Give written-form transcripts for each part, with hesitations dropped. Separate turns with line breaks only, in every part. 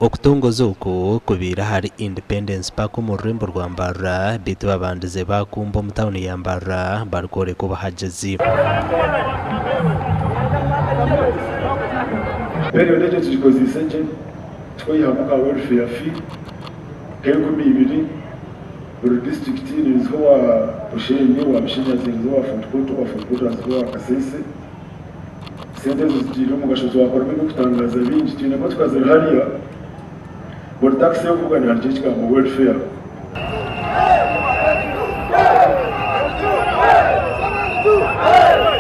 Okutongoza oku kubaire ahari Independence Park omu rurembo rwa Mbarara beitu babandize baakumba omu tauni ya Mbarara barikworeka obuhagizi.
Period egyo tugikozeise gye twihamu ka welfare fee k'enkumi ibiri buri disiturikiti neeziha owa Bushenyi, owa Bushenyi azihereza owa Fort Portal, owa Fort Portal aziha owa Kasese. Sente ezo zigiire omugasho twakoramu eby'okutangaaza bingi. Twine emotoka ziri hariya, buri takisi erikuvuga niharugyo ekigambo welfare.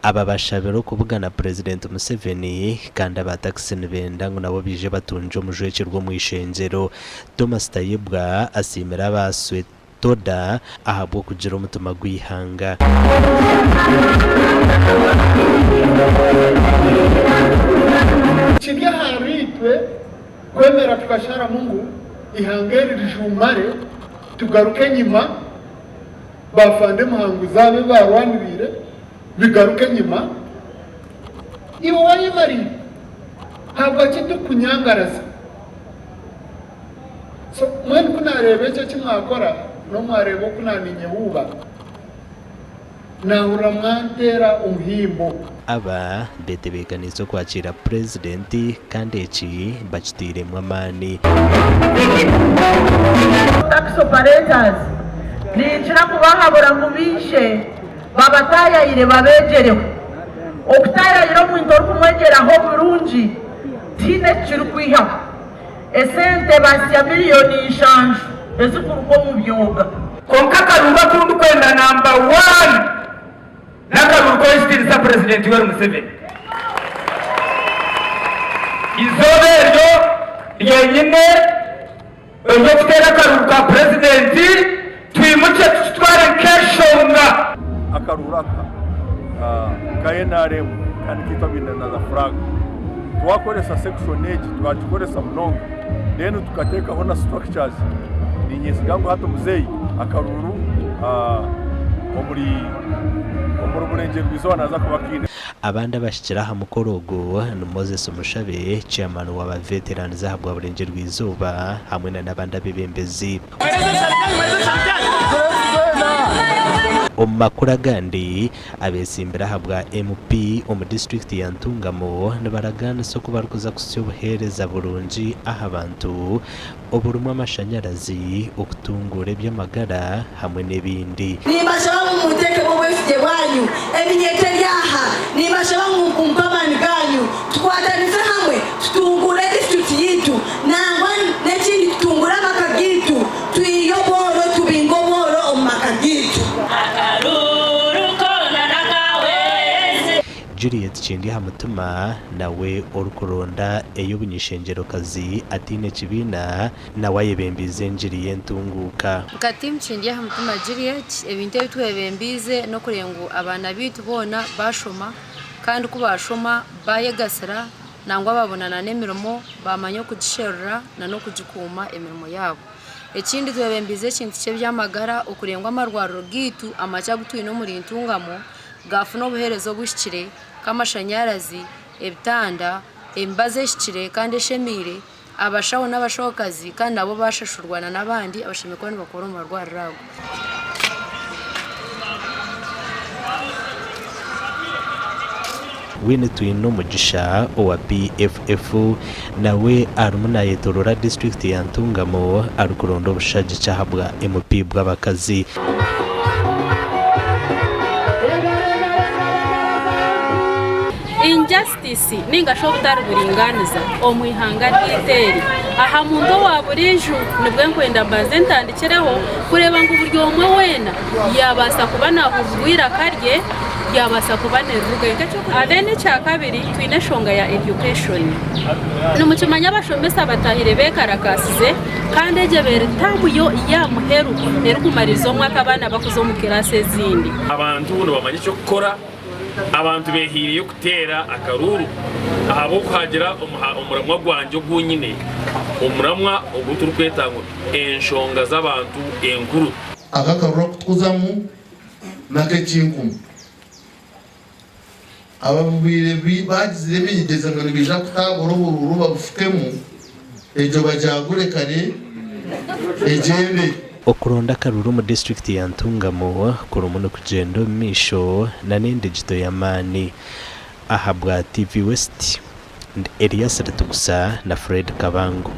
Aba bashabire okubugana Purezidenti Museveni kandi aba takisi nibenda ngu nabo baije batungye omujwekyerwa omu ishengyero. Thomas Tayebwa asiimire aba Toda ahabw'okugira omutima gw'eihanga.
Kiri ahariitwe kwemera tukasharamu ngu eihanga eri rijumare tugaruke enyima, baafande muhanguzi abo ebi baarwaniriire bigaruke enyima. Iwe wayemariire, habwaki turikunyangaraza? So mbwenu ku naareeba ekyo eki mwakora, n'obu mwareeba oku naaniinyehuuba, naahurira mwanteera omuhimbo.
Aba betebeekaniise okwakiira Purezidenti kandi eki bakiteiremu amaani.
Tax operators ninkira kubahabura ngu baije babatayayire babegyereho. Okutayayira omuntu orikumwegyeraho oburungi tihaine eki kirikwihaho. Esente basya miriyoni nshanju ezikuruga omu byoga.
Kwonka akaruru aku ndikwenda namba wani n'akaruru k'owekitiinisa Purezidenti Yoweri Museveni. Eizooba eryo ryenyine ery'okuteera akaruru ka Purezidenti twimukye tukitware nk'enshonga.
Akaruru aka nka nrm kandi kaitu abaine na za flag twakoresa section egi twagikoresa munonga then tukateekaho na structures ninyesiga ngu hati muzeeyi akaruru omuri omuri burengyerwa-izooba naaza kuba akaine.
Abandi abahikire aha mukoro ogu ni Moses Mushabe, Chairman waba Veterans ahabwa Burengyerwa-izooba hamwe na n'abandi abeebembezi. Omu makuru agandi, abetsimbire ahabwa MP omu disiturikiti ya Ntungamo nibaragaanisa oku barikuza kuhitsya obuheereza burungi aha bantu oburimu amashanyarazi, okutunguura eby'amagara hamwe n'ebindi.
Nimbashaba ngu munteekemu obwesigye bwanyu. Eminyeeto eri aha, nimbashaba ngu mumpe amaani gaanyu tukwatanise hamwe tutunguure disiturikiti yaitu nangwa n'ekindi tutunguure amaka gaitu twihe obworo tubinge obworo omu maka gaitu.
Juliet Kindyahamutima nawe orikuronda ey'obuny'eishengyerokazi ataine kibiina nawe ayebembiize engiri y'entunguuka.
Nka tiimu Kindyahamutima Juliet, ebintu ebi twebembiize n'okureeba ngu abaana baitu boona baashoma kandi ku baashoma baayegasira nangwa baabona n'emirimo baamanya okugisherura n'okugikuuma emirimo yaabo. Ekindi twebembiize ekintu ky'eby'amagara okureeba ngu amarwariro gaitu amakye agu twine omuri Ntungamo gaafuna obuheereza obuhikire nk'amashanyarazi, ebitanda, emibazi ehikire kandi eshemeire, abashaho n'abashahokazi kandi nabo baashashurwa n'abandi abashemereire kuba nibakora omu marwariro ago.
Winnie Twinomugisha owa PFF nawe arimu nayetorora disiturikiti ya Ntungamo arikuronda obushagiki ahabwa MP bw'abakazi.
Injustice ninga shi obutari buringaniza omu ihanga ryaitu eri aha muntu owa buriijo nibwe nkwenda mbanze ntandikireho kureeba ngu buri omwe weena yabaasa kuba nahurirwa eiraka rye ryabaasa kuba nirirugayo. Then ekyakabiri twine enshonga ya education. Nimukimanya abashomesa batahire bekarakaasize kandi egyo ebaire taamu yo y'aha muheru erikumariiriza omwaka abaana bakuza omu kiraasi ezindi.
Abantu nibamanya eky'okukora. Abantu beehaireyo kuteera akaruuru ahabw'okuhagira omuramwa gwangye ogu nyine, omuramwa ogu turikweta ngu Enshonga z'abantu enkuru.
Aka akaruru aku tukuzamu n'ak'ekinkumu. Ababaire bagizire eminyigyezo ngu nibaija kutaagura oburuuru babufukemu. Egyo bagyagure kare egyende.
Okuronda akaruru omu disiturikiti ya Ntungamo kurimu nikugyenda omu maisho na n'endigyito y'amaani. Ahabwa TV West, ndi Elias Ritugusa na Fred Kabango.